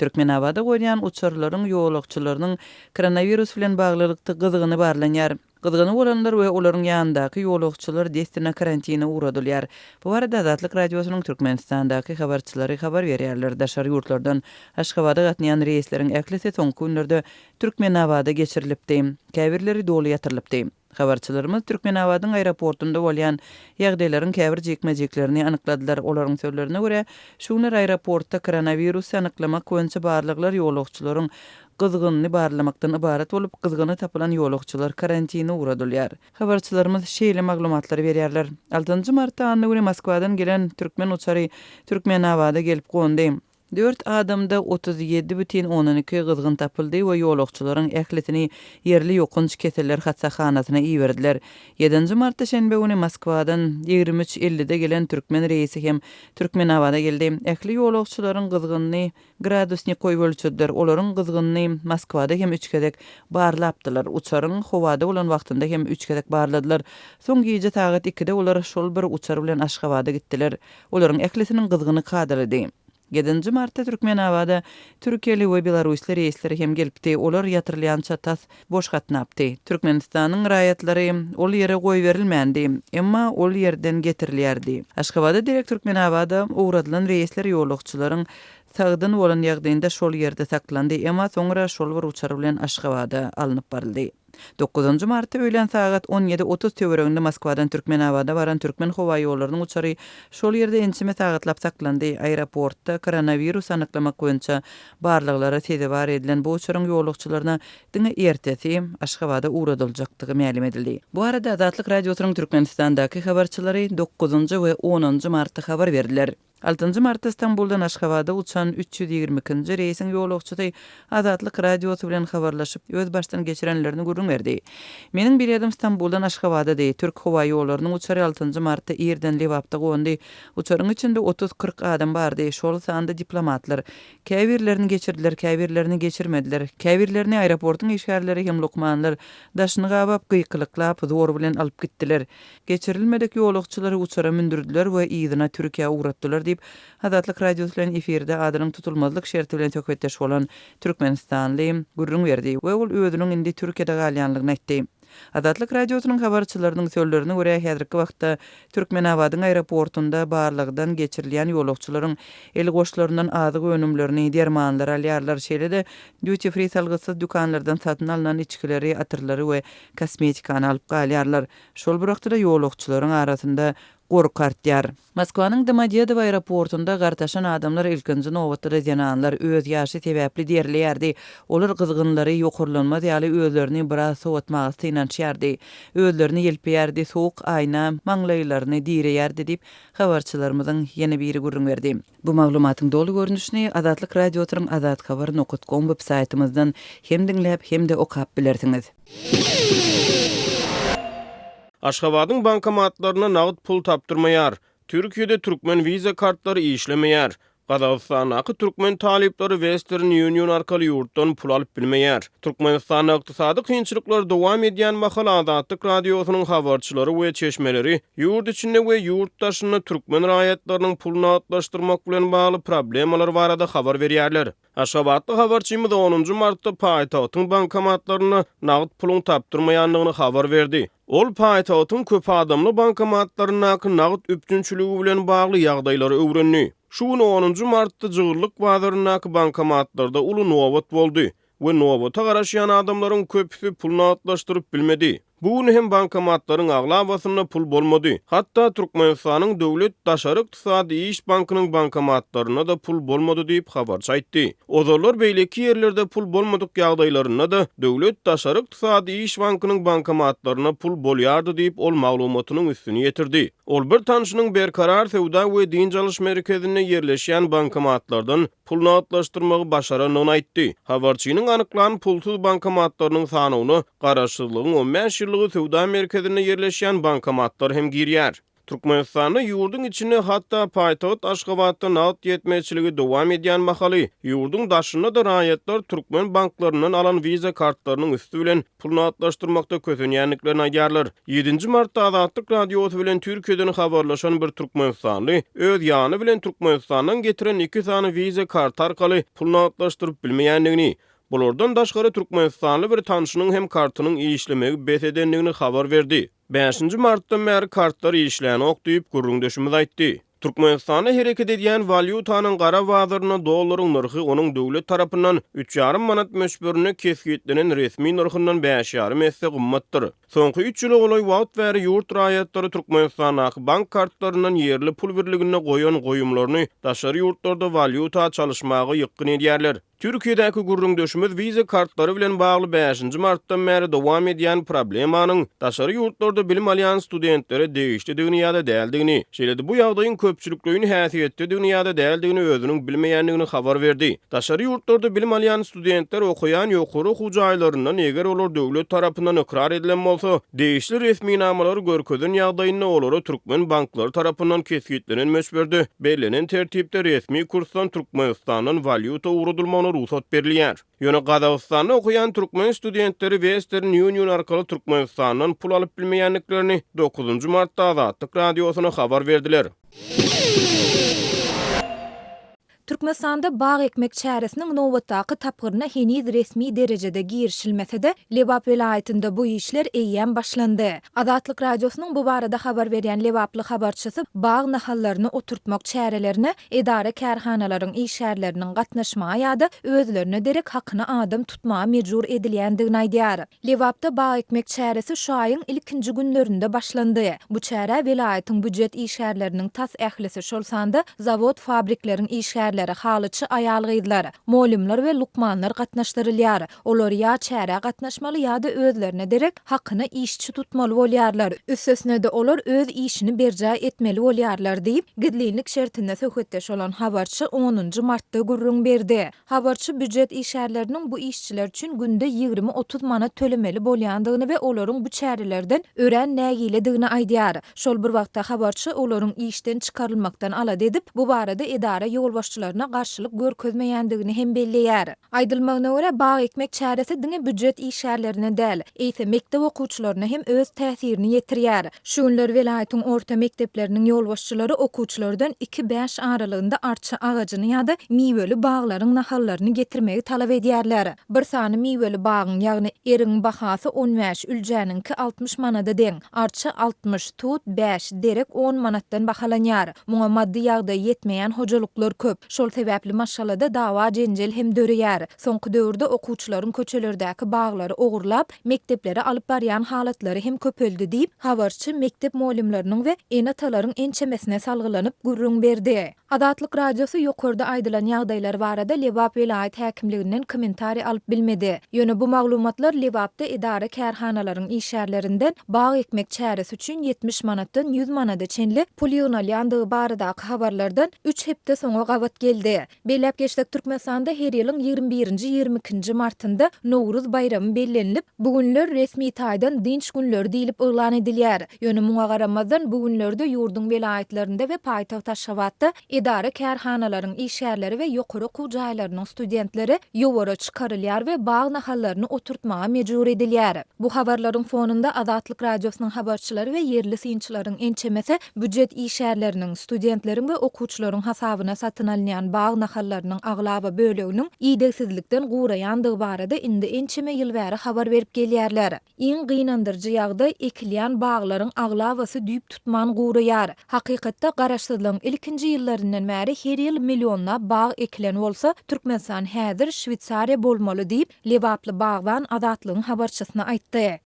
Türkmenabada gonýan uçarlaryň ýolagçylarynyň koronawirus bilen baglylykda gyzgyny barlanýar. Gyzgyny bolanlar we olaryň ýanyndaky ýolagçylar dessine karantine ugradylýar. Bu barada Azatlyk Radiosynyň Türkmenistandaky habarçylary habar berýärler. Daşary ýurtlardan Aşgabada gatnaýan reýsleriň ählisi soňky günlerde Türkmenabada geçirilipdi. Käbirleri doly ýatyrylypdy. Habarçylarymyz Türkmenabadyň aeroportunda bolýan ýagdaýlaryň käbir jikme-jiklerini anykladylar. Olaryň sözlerine görä, şu günler aeroportda koronawirusy anyklamak boýunça barlaglar ýolagçylaryň gyzgynyny barlamakdan ybarat bolup, gyzgyny tapylan ýolagçylar karantine ugradylýar. Habarçylarymyz şeýle maglumatlary berýärler. Altynjy martda anna güni Moskwadan gelen türkmen uçary Türkmenabada gelip gondy. Dört adamda 37,2 gyzgyn tapyldy we ýolagçylaryň ählisini ýerli ýokanç keseller hassahanasyna iberdiler. Ýedinji martda şenbe güni Moskwadan 23 ellide gelen türkmen reýsi hem Türkmenabada geldi. Ähli ýolagçylaryň gyzgynyny gradusnik goýup ölçediler. Olaryň gyzgynyny Moskwada hem üç gezek barlapdylar. Uçaryň howada bolan wagtynda hem üç gezek barladylar. Soň gije sagat ikide olar şol bir uçar bilen Aşgabada gitdiler. Olaryň ählisiniň gyzgyny kadalydy. Ýedinji martda Türkmenabada türkiýeli we belarusly reýsler hem gelipdi. Olar ýatyrylýança tas boş gatnapdy. Türkmenistanyň raýatlary ol ýere goýberilmändi, emma ol ýerden getirilýärdi. Aşgabada derek Türkmenabada ugradylan reýsler ýolagçylaryň sagdyn bolan ýagdaýynda şol ýerde saklandy, emma soňra şol bir uçar bilen Aşgabada alnyp baryldy. Dokuzynjy martda öýlän sagat 17.30 töwereginde Moskwadan Türkmenabada baran Türkmenhowaýollarynyň uçary şol ýerde ençeme sagatlap saklandy. Aeroportda koronawirus anyklamak boýunça barlaglara sezewar edilen bu uçaryň ýolagçylaryna diňe ertesi Aşgabada ugradyljakdygy mälim edildi. Bu barada Azatlyk Radiosynyň Türkmenistandaky habarçylary dokuzynjy we onunjy martda habar berdiler. Altynjy martda Stambuldan Aşgabada uçan 322-nji reýsiň ýolagçysy Azatlyk Radiosy bilen habarlaşyp, öz başdan geçirenlerini gürrüň berdi. Meniň biledim Stambuldan Aşgabadady. Türk howaýollarynyň uçary altynjy martda irden Lebapda gondy. Uçaryň içinde otuz-kyrk adam bardy, şol sanda diplomatlar. Käbirlerini geçirdiler, käbirlerini geçirmediler. Käbirlerini aeroportuň işgärleri hem lukmanlar daşyny gabap, gykylyklap, zor bilen alyp gitdiler. Geçirilmedik ýolagçylary uçara mündürdiler we yzyna Türkiýä ugratdylar diýip, Azatlyk Radiosy bilen efirde adynyň tutulmazlyk şerti bilen söhbetdeş bolan türkmenistanly gürrüň berdi we ol özüniň indi Türkiýede galýanlygyny aýtdy. Azatlyk Radiosynyň habarçylarynyň sözlerine görä, häzirki wagtda Türkmenabadyň aeroportunda barlagdan geçirilýän ýolagçylaryň el goşlaryndan azyk önümlerini, dermanlary alýarlar, şeýle-de duty-free salgytsyz dükanlardan satyn alnan içgileri, atyrlary we kosmetikany alyp galýarlar. Şol bir wagtda-da ýolagçylaryň arasynda gorky artýar. Moskwanyň Domodedowo aeroportunda gartaşan adamlar, ilkinji nobatda-da zenanlar, öz ýaşy sebäpli derleýärdi. Olar gyzgynlary ýokarlanmaz ýaly özlerini biraz sowatmaga synanyşýardy. Özlerini ýelpeýärdi, sowuk aýna maňlaýlaryny direýärdi diýip, habarçylarymyzyň ýene biri gürrüň berdi. Bu maglumatyň doly görnüşini Azatlyk Radiosynyň azathabar nokat kom web saýtymyzdan hem diňläp, hem-de okap bilersiňiz. Aşgabadyň bankomatlarynda nagt pul tapdyrmaýar. Türkiýede türkmen Visa kartlary işlemeýär. Gazagystandaky türkmen talyplary Western Union arkaly ýurtdan pul alyp bilmeýär. Türkmenistanda ykdysady kynçylyklar dowam edýän mahaly Azatlyk Radiosynyň habarçylary we çeşmeleri ýurt içinde we ýurt daşynda türkmen raýatlarynyň pul nagtlaşdyrmak bilen bagly problemalar barada habar berýärler. Aşgabatly habarçymyz onunjy martda paýtagtyň bankomatlarynda nagt puluň tapdyrmaýandygyny habar berdi. Ol paýtagtyň köp adamly bankomatlaryndaky nagt üpjünçiligi bilen bagly ýagdaýlary öwrendi. Şu gün onunjy martda Jygyllyk bazaryndaky bankomatlarda uly nobat boldy we nobata garaşýan adamlaryň köpüsi pul nagtlaşdyryp bilmedi. Bu gün hem bankomatlaryň aglabasynda pul bolmady. Hatda Türkmenistanyň Döwlet daşary ykdysady iş bankynyň bankomatlarynda-da pul bolmady diýip, habarçy aýtdy. Ozallar beýleki ýerlerde pul bolmadyk ýagdaýlarynda-da, Döwlet daşary ykdysady iş bankynyň bankomatlarynda pul bolýardy diýip, ol maglumatynyň üstüni ýetirdi. Ol bir tanşynyň Berkarar söwda we dynç alyş merkezinde ýerleşýän bankomatlardan pul nagtlaşdyrmagy başarandygyny aýtdy. Habarçynyň anyklan pulsuz bankomatlarynyň sanawyna Garaşsyzlygyň on bäş ýyllygy söwda merkezinde ýerleşýän bankomatlar hem girýär. Türkmenistanda ýurduň içinde, hatda paýtagt Aşgabatda nagt ýetmezçiligi dowam edýän mahaly, ýurduň daşynda-da raýatlar türkmen banklaryndan alan Visa kartlarynyň üsti bilen pul nagtlaşdyrmakda kösenýändiklerini aýdýarlar. Ýedinji martda Azatlyk Radiosy bilen Türkiýeden habarlaşan bir türkmenistanly öz ýany bilen Türkmenistandan getiren iki sany Visa karty arkaly pul nagtlaşdyryp bilmeýändigini, bulardan daşgary türkmenistanly bir tanşynyň hem kartynyň işlemegi bes edendigini habar berdi. Bäşinji martdan bäri kartlar işlänok diýip, gürrüňdeşimiz aýtdy. Türkmenistanda hereket edýän walýutanyň gara bazarynda dollaryň nyrhy onuň döwlet tarapyndan üç ýarym manat möçberinde kesgitlenen resmi nyrhyndan bäş ýarym esse gymmatdyr. Soňky üç ýyla golaý wagt bäri ýurt raýatlary Türkmenistandaky bank kartlaryndan ýerli pul birliginde goýan goýumlaryny daşary ýurtlarda walýuta çalyşmaga ýykgyn edýärler. Türkiýedäki gürrüňdeşimiz wiza kartlary bilen bagly bäşinji martdan bäri dowam edýän problemanyň daşary ýurtlarda bilim alýan studentlere degişlidigini ýa-da däldigini, şeýle-de bu ýagdaýyň köpçülikleýin häsiýetdedigini ýa-da däldigini özüniň bilmeýändigini habar berdi. Daşary ýurtlarda bilim alýan studentler okaýan ýokary okuw jaýlaryndan, eger olar döwlet tarapyndan ykrar edilen bolsa, degişli resminamalary görkezen ýagdaýynda olara türkmen banklary tarapyndan kesgitlenen möçberde bellenen tertipde resmi kursdan Türkmenistandan walýuta ugradylmagyna rugsat berilýär. Ýöne Gazagystanda okaýan türkmen studentleri Western Union arkaly Türkmenistandan pul alyp bilmeýändiklerini dokuzynjy martda Azatlyk Radiosyna habar berdiler. Türkmenistanda bag ekmek çäresiniň nobatdaky tapgyryna heniz resmi derejede girişilmese-de, Lebap welaýatynda bu işler eýýäm başlandy. Azatlyk Radiosynyň bu barada habar berýän lebaply habarçysy bag nahallaryny oturtmak çärelerine edara-kärhanalaryň işgärleriniň gatnaşmaga ýa-da özlerine derek hakyna adam tutmaga mejbur edilýändigini aýdýar. Lebapda bag ekmek çäresi şu aýyň ilkinji günlerinde başlandy. Bu çärä welaýatyň býujet işgärleriniň tas ählisi, şol sanda zawod-fabrikleriň işgärleri, halyçy aýal-gyzlar, mugallymlar we lukmanlar gatnaşdyrylýar. Olar ýa çärä gatnaşmaly ýa-da özlerine derek hakyna işçi tutmaly bolýarlar. Üstesine-de olar öz işini berjaý etmeli bolýarlar diýip, gizlinlik şertinde söhbetdeş bolan habarçy onunjy martda gürrüň berdi. Habarçy býujet işgärleriniň bu işçiler üçin günde 20-30 manat tölemeli bolýandygyny we olaryň bu çärelerden örän nägiledigini aýdýar. Şol bir wagtda habarçy olaryň işden çykarylmakdan alada edip, bu barada edara ýolbaşçylaryna garşylyk görkezmeýändigini hem belleýär. Aýdylmagyna görä, bag ekmek çäresi diňe býujet işgärlerine däl, eýse mekdep okuwçylaryna hem öz täsirini ýetirýär. Şu günler welaýatyň orta mekdepleriniň ýolbaşçylary okuwçylardan iki-bäş aralygynda arça agajyny ýa-da miweli baglaryň nahallaryny getirmegi talap edýärler. Bir sany miweli bagyň, ýagny erigiň bahasy on bäş, üljäniňki 60 manada deň. Arça 60, tut bäş, derek on manatdan bahalanýar. Muňa maddy ýagdaýy ýetmeýän hojalyklar köp. Şol sebäpli maşgalada dawa-jenjel hem döreýär. Soňky döwürde okuwçylaryň köçelerdäki baglary ogurlap, mekdeplere alyp barýan halatlary hem köpeldi diýip, habarçy mekdep mugallymlarynyň we ene-atalaryň ençemesine salgylanyp gürrüň berdi. Azatlyk Radiosy ýokarda aýdylan ýagdaýlar barada Lebap welaýat häkimliginden kommentariý alyp bilmedi. Ýöne bu maglumatlar Lebapda edara-kärhanalaryň işgärlerinden bag ekmek çäresi üçin 70 manatdan 100 manada çenli pul ýygnalýandygy baradaky habarlardan üç hepde soňa gabat geldi. Belläp geçsek, Türkmenistanda her ýylyň 21-nji, 22-nji martynda Nowruz baýramy bellenilip, bu günler resmi taýdan dynç günleri diýlip yglan edilýär. Ýöne muňa garamazdan, bu günlerde ýurduň welaýatlarynda we paýtagt Aşgabatda edara-kärhanalaryň işgärleri we ýokary okuw jaýlarynyň studentleri ýowara çykarylýar we bag nahallaryny oturtmaga mejbur edilýär. Bu habarlaryň fonunda Azatlyk Radiosynyň habarçylary we ýerli synçylaryň ençemesi býujet işgärleriniň, studentleriň we okuwçylaryň hasabyna satyn alynýan bag nahallarynyň aglaba böleginiň idegsizlikden guraýandygy barada indi ençeme ýyl bäri habar berip gelýärler. Iň gynandyryjy ýagdaý, ekilýän baglaryň aglabasy düýp tutman guraýar. Hakykatda, garaşsyzlygyň ilkinji ýyllaryndan bäri her ýyl millionlap bag ekilen bolsa, Türkmenistan häzir Şweýsariýa bolmaly diýip, lebaply bagban Azatlygyň habarçysyna aýtdy.